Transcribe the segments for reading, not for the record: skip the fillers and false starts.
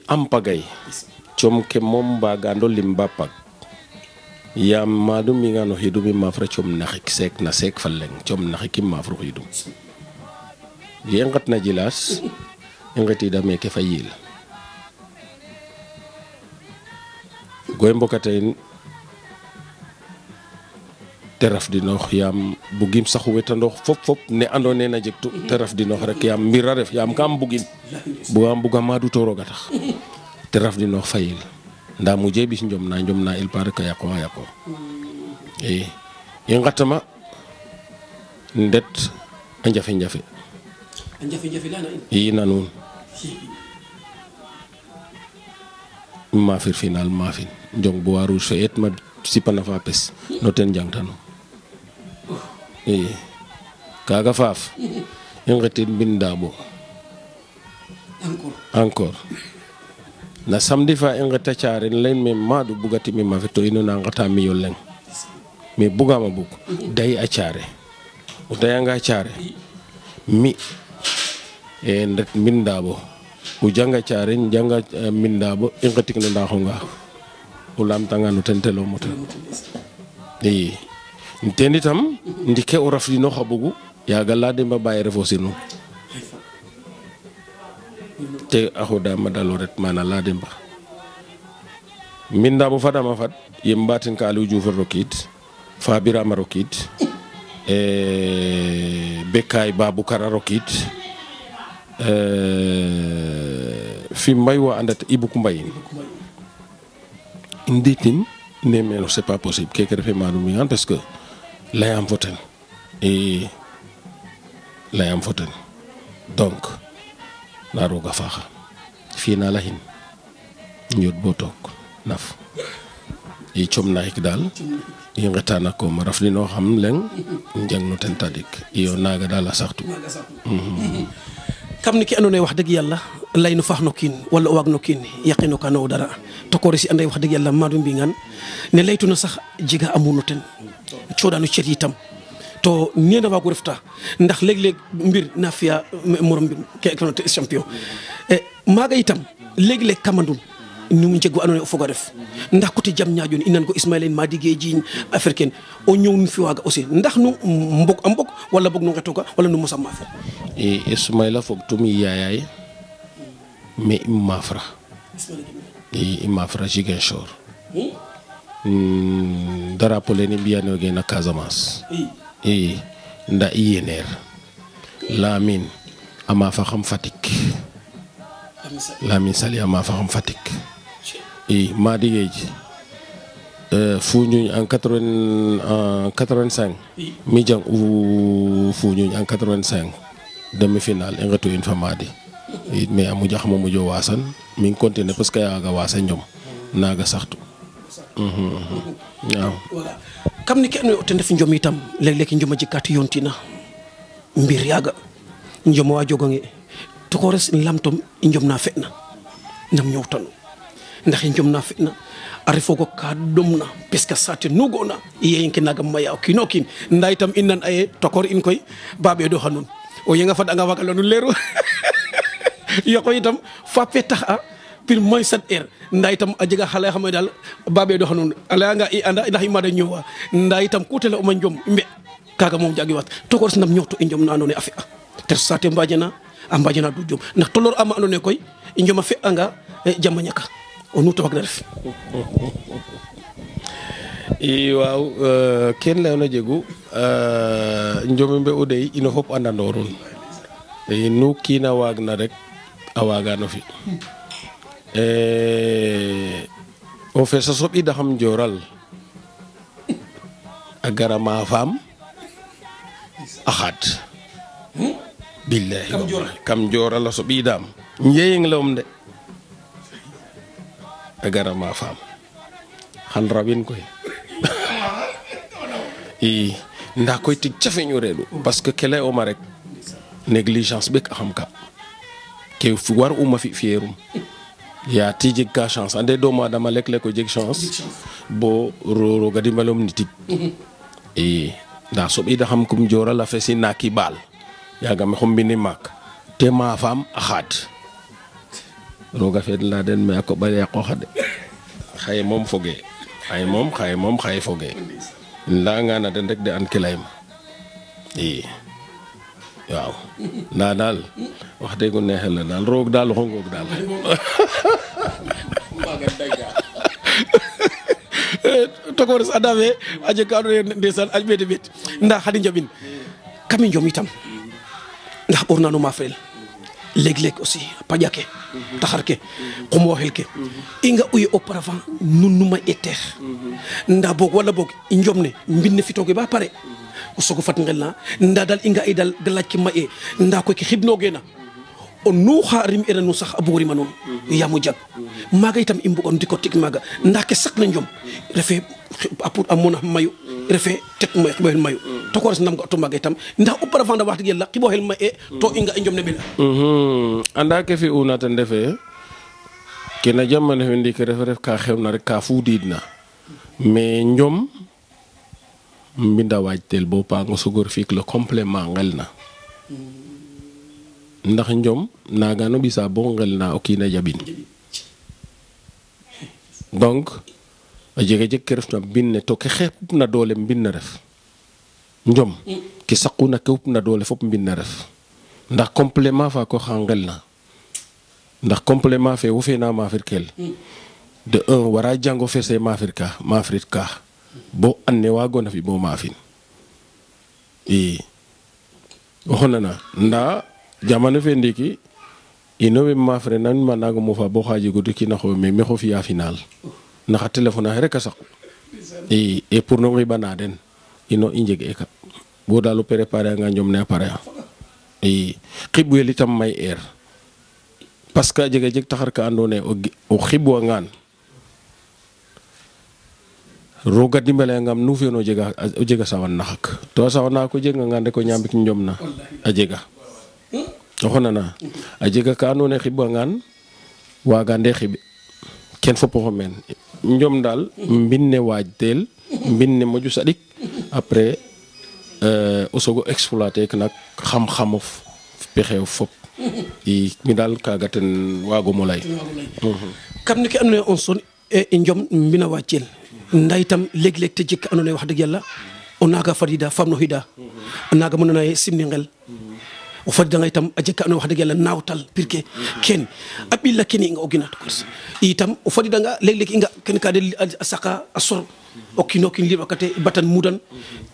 ampagay com ke mom bagando limba pak yam madu mi ngano hidu mi mafra com naxik sek na sek faleng com naxik mafru hidu yengat na jilas ngati da meke fayil goy mbokatay teraf di noox yam bugim saxu wetandox fop ne andone na jektu teraf di noox rek yam mbira ref yam kam bugin buga madu to roga tax teraf di noox fayil nda mu jebis njom na il paraît que yaqo ngatama ndet a njafe lana nanun mafir final mafin njong bo waru fe et ma sipana fa pes no ten jangtano kaga faaf ngetin bindabo encore na samedi fa ngata caare len me madu bugati mi mafeto ino na ngata mi yolen me bugama bug day a caare o dayanga caare mi ndet bindabo u janga caare janga bindabo ngati no ndaxonga ulam tanga no tentelo moto ntendi tam ndike o rafli no xabugu ya galade mba baye refo sinu te ahoda madaloret mana la demba minda bo fada ma fat yembatin ka Aliou Diouf rokit Fabira marokit Bekay Baboucar rokit fi mbay wa andat Ibou Koumbayin inditin ne mais c'est pas possible que refe madu mi parce que layam foten donc na roga faxa fi na la hin ñot bo tok naf com na hik dal i ngetana ko ma rafli no xam leng njang no ten tadik iyo naga dal a saxtu kam ni ki andone wax deug yalla lay nu fax no kin wala o wag no kin yaqino kano dara to ko resi anday wax deug yalla madu mbingan ne laytuna sax jiga amuno ten ciodanu ciet yitam to neena wagu refta ndax leg mbir na fiya morom bi ke champion maga itam leg kamandun ñu jeggu anone o foga def ndax ko ti jam ñaajon inan ko Ismaïla Madi Gueye africaine o ñew fi waga aussi ndax nu mbok am mbok wala bok nu ngetoka wala nu mosam mafa Ismaïla fog tumi yaayay mais mafra mafra Ziguinchor drapeau leni biyano ge na Casamance nda yener Lamine ama fa xam Fatick Lamine Sali ama fa xam Fatick Madi Gueye Foundiougne en 85 mi jang u Foundiougne en 85 demi-finale ngatu une famadi mais amu jax mo jo wasan mi continuer parce que yaga wasa ñom naga saxtu waaw kam ni ke no te def njom itam leg njoma jikati yontina mbir yaga njom wa jogonge to ko res lamtom njom na fetna ndam ñowtanu ndax njom na fetna arifo ko ka domna peska sate nugona yenke naga maya kinokin nda itam innan ay tokor in koy babe do hanun o yenga fada nga wakalo nu leru yoko itam fa petax a pil moy sat nda itam a jega xale xamay dal babe do hanun ala nga i anda ndax imada ñowa nda itam kutele o ma njom mbe kaga mom jagi wat tokor snam ñoto i njom na andone afi a ter sate mbajena a mbajena du jom ndax tolor ama andone koy i njoma fe anga jama ñaka o nuto wag na def waaw ken lewna jegu njombe o dey ino fop andandorun nu kina wagna rek a waga no fi o fe sa soɓi da xam joral a gara ma fam a xat billahi kam joral a soɓi dam njeyeng lewum de a gara ma fam xan rawin koy nda koy tig cafeñu reedu parce que kele oma rek négligence bek xam ka ke war uma fi fierum ya ti jeg ka chance ande doomu adama lek ko jeg chance bo ro ga dimbalom nitik nda soɓi da xam kum jora la fesi naki bal yaga me xombini mak te ma fam a xat roga feed la den mais a koɓale yaqooxa de xaye moom fogee xaye fogee in layanga na den rek de an ke layma i waaw ndaa daal wax dëgg neexel la daal roog daal oxo ngoog daal tokores adafe a jeg ka andoona yee ndeysaan a ɓeede ɓeet ndaa xadi njaɓin kam i njom itam ndax ɓorna no maafrel léeg-léeg aussi paƴa ke taxar ke xumooxel ke i nga uye auparavant nun numa eteex ndaa boog wala boog i njom ne mbin ne fitooge ba pare o sogo fat ngel na ndaa dal i nga i dal ga laaj ke ma e ndaa koy ke xibnoogeena o nu xa rim era nu sax a bugo rima nuun yaam o jag maaga itam i mbugo ndiko tig maaga ndaa ke saq na njom refe a mona mayu refe tet may xiɓoxel mayu to ko res nam ga to maaga itam ndax auparavant da wax dëgg yàlla xiɓoxel ma e to i nga i njom ne ɓela anda ke fi'una ten refe ke na jamano fe ndiiki ref ka xewna rek ka fudiidna mais njom mbinda waajtel bo paango sogo fi'ik le complément ngel na ndax njom naaga no ɓisa bo ngel na o kiin a jaɓin donc a jega jeg ke refna mbin ne to ke xupna doole mbin ne ref njom ke saquna ke xupna doole fop mbin ne ref ndax complément fa ko xa ngel na ndax complément fe wo fe na maafir kel de un wara jango fese maafir ka bo an ne waagona fi bo maafin i oxo nana ndaa jamano fe ndiiki ino we maafre nan ma naaga mofa bo xa jego dikina xo mais mexo fi'a final naxa téléphone axe rek a saqu i et pour no ngiɓana den ino i njeg eka bo daal o préparer anga njom ne a pare i xiɓwel itam may heure parce que a jega jeg taxar ka andoona yee o xiɓwangaan roga dimbalangam nu fi'oona o jega sawan naxak to a sawan naxak o jegangaan rek o ñaamik njom na a jega oxo nana a jega ka andoona yee xiɓwangaan waagande xiɓ ken fop oxo meen njom daal mbin ne waajtel mbin ne moƴu saɗik après o sogo exploiter ek nak xam-xamof pexew fop i mi daal kaaga ten waagum o lay kam ne ke andoona yee on son e njom mbina waajtel ndaa itam léeg-léeg te jeg ka andoona yee wax dëgg yàlla o naaga fadida faam no xida a naaga mo nana yee simni ngel o fadidanga itam a jeg ka andoona yee wax dëgg yàlla naawtal pir ke ken a ɓilla kene i nga o gina tokores itam o fadidanga léeg-léeg i nga kene ka de a saqa a sor o kiin o kiin liɓakate batan mudan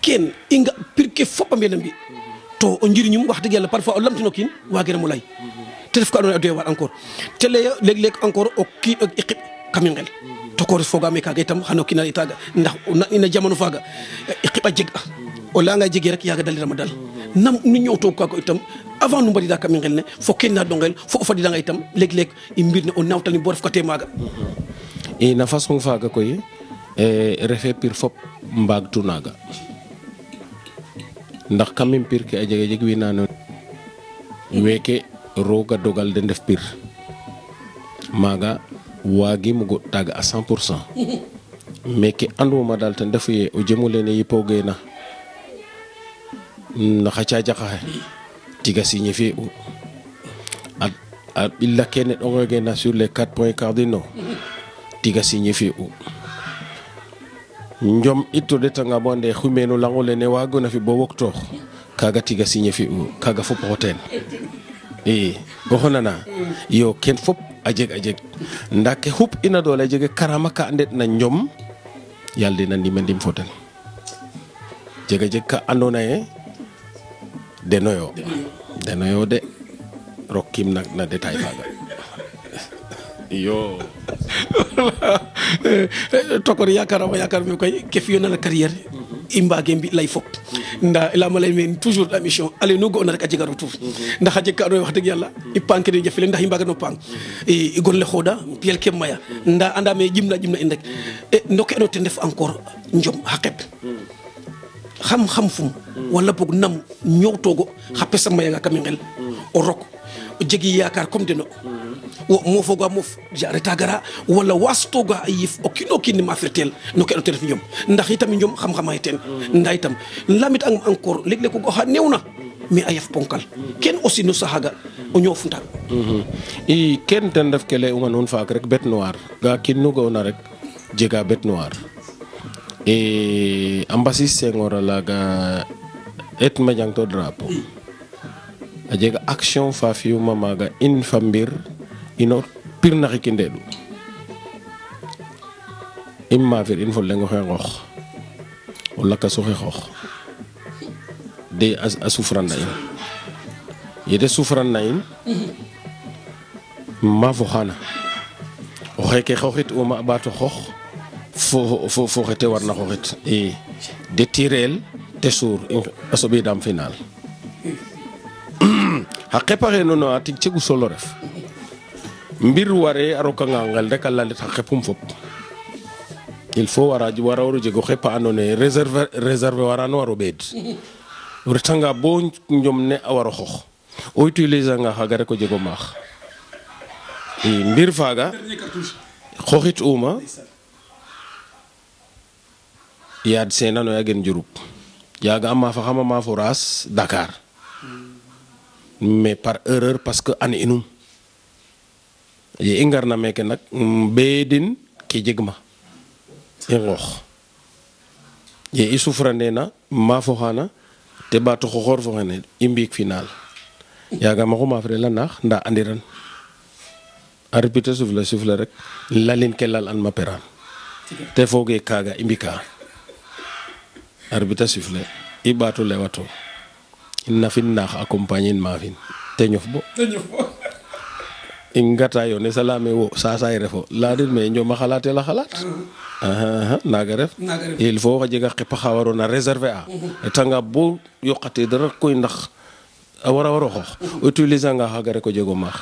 ken i nga pir ke fop a mbiyana mbi to o njiriñum wax dëgg yàlla parfois o lamtin o kiin waagiramo mo lay te ref ka andoona yee a doya waar encore te leya léeg-léeg encore o kiin i xiɓ kam i ngel to ko res fogaame kaaga itam xano kiina taaga ndax ina jamano faaga i xiɓ a jeg a o layanga jege rek yaaga dalirama dal nam nu ñoowtoogu kaaga itam avant nu mbadida kam i ngel ne fo ken na dongel fo o fadidanga itam léeg-léeg i mbir ne o naawtal ni bo refkate maaga i na façon faaga koy refe pir fop mbaagtu naaga ndax quand même pir ke a jega jeg wiin na weeke roog a dogal den ndef pir maaga waagim go taaga a 100% mais ke anduma daal ten refu ye o jemu lene yipoogeena na xa caajax axe tiga signifier u a ɓilla kene ɗongogeena sur les 4 points cardinaux tiga signifier u njom it to ɗetanga bo ande xumeno lang olene waagona fi bo woktoox kaaga tiga signifier u kaaga fop oxo teen i oxo nana yo ken fop a jeg ndaa ke xup ina doole a jega karama ka ndet na njom yàlla dina ndime ndim fo ten jega jeg ka andoona yee denoyo de rokkim na détail faaga iyo tokor yakarame koy ke fi'oona na carrière i mbaage mbi lay fop ndaa layam lay men toujours la mission ale nu ga'oona rek a jega retour ndax a jeg ka andoona yee wax dëgg yàlla i paang kene jafele ndax i mbaaga no paang i gon le xooda piyel ke maya ndaa anda me jimna in rek no ke andoona ten ref encore njom xa qeɓ xam-xam fum wala boog nam ñoowtoogo xa pesa mayanga kam i ngel o rok o jegi yaakaar comme deno wo mofoga mof jareta gara wala wastoga a yif o kiin o kiin ne ma firtel no ke andoona ten ref njom ndax itam njom xam-xama teen ndaa itam lamit ang encore léeg-léeg ko xa newna mais a yaf ponkal ken aussi no saxaga o ñofunta i ken ten ref ke lay uma nuun faak rek bête noire ga kin nu ga'ona rek jega bête noire e a mbasis Senghor a laga et madiang to drapeau a jega action fa fiyuma maaga in fa mbir ino pirnaxi kindeeɗu i maafir in fo leŋ oxe nqoox o lakas oxe xoox de a souffrant na in yede souffrant na in maafo xaana o xeeke xooxit uma a ɓaato xoox fo xete warna xooxit i de tirel te suur a soɓidaam final xa qepaxe nono a tig cegu solo ref mbir ware a rokanga ngel rek a lalit xa qepum fop il faut wara waro jeg o xepa andoona yee réserver warano waro ɓeed o retanga bo njom ne a waro xoox o utiliser anga xaaga rek o jeg o maax i mbir faaga xooxit uma yaad seenanoya gen Diouroup yaaga a maafa xama maafo raas Dakar mais par erreur parce que an inum ye i ngarna meeke nak ɓeedin ke jegma i nqoox ye i souffrandena maafo xaana te ɓaato xoxoor fo xene i mbiik final yaaga maxu maaf re la naax nda andiran a repite sufle rek lalin ke lal an ma peraan te fooge kaaga i mbika arbitre sufle i ɓaato lewato i nafin naax accompagner in maafin te ñof bo i ngata yo ne salame wo sasay refo ladin me njoma xalatel a xalat naga ref il faut xa jega qepa xa warona réserver a etanga bo yoqate dara koy ndax a wara waro xoox utiliser nga xaga rek o jego maax